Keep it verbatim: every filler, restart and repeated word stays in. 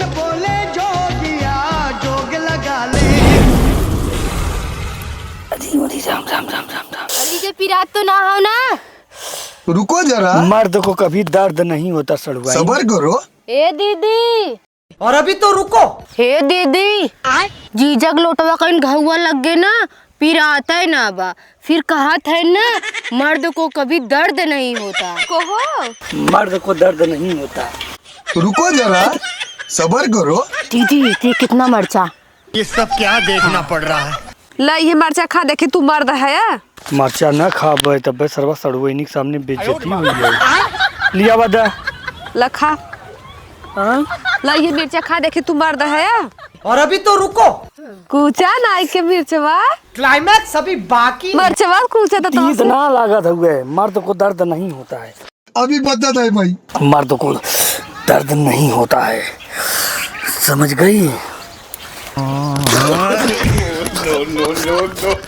बोले जोगिया जोग लगा ले। अरे, अरे, राम, राम, राम, राम, राम। अरे, जे पिरात तो ना हो ना? रुको जरा। मर्द को कभी दर्द नहीं होता, सड़ुआइन। सबर करो। ए दीदी। और अभी तो रुको। हे दीदी, जीजा के लोटवा कहीं घउआ लग गए ना, पिरात है ना बा। फिर कहत है ना, मर्द को कभी दर्द नहीं होता। कहो। मर्द को दर्द नहीं होता। रुको जरा, सबर करो। दीदी, ये कितना मरचा? ये सब क्या देखना पड़ रहा है? ला, ये मरचा खा, देखी तू मर्द है। मरचा न खाबे, तबे सरवा सड़ुआइनी के सामने बेइज्जती हुई है। लिया बा दा। ला खा। हाँ? ला, ये मिर्चा खा, देखी तू मर्द है। और अभी तो रुको। कूचा नाई के मिर्चवा। क्लाइमैक्स अभी बाकी। मरचवा कूचा तो तीत ना लागत हुए, मर्द को दर्द नहीं होता है। अभी बता दे भाई। मर्द को दर्द नहीं होता है, समझ गई? No, no, no, no।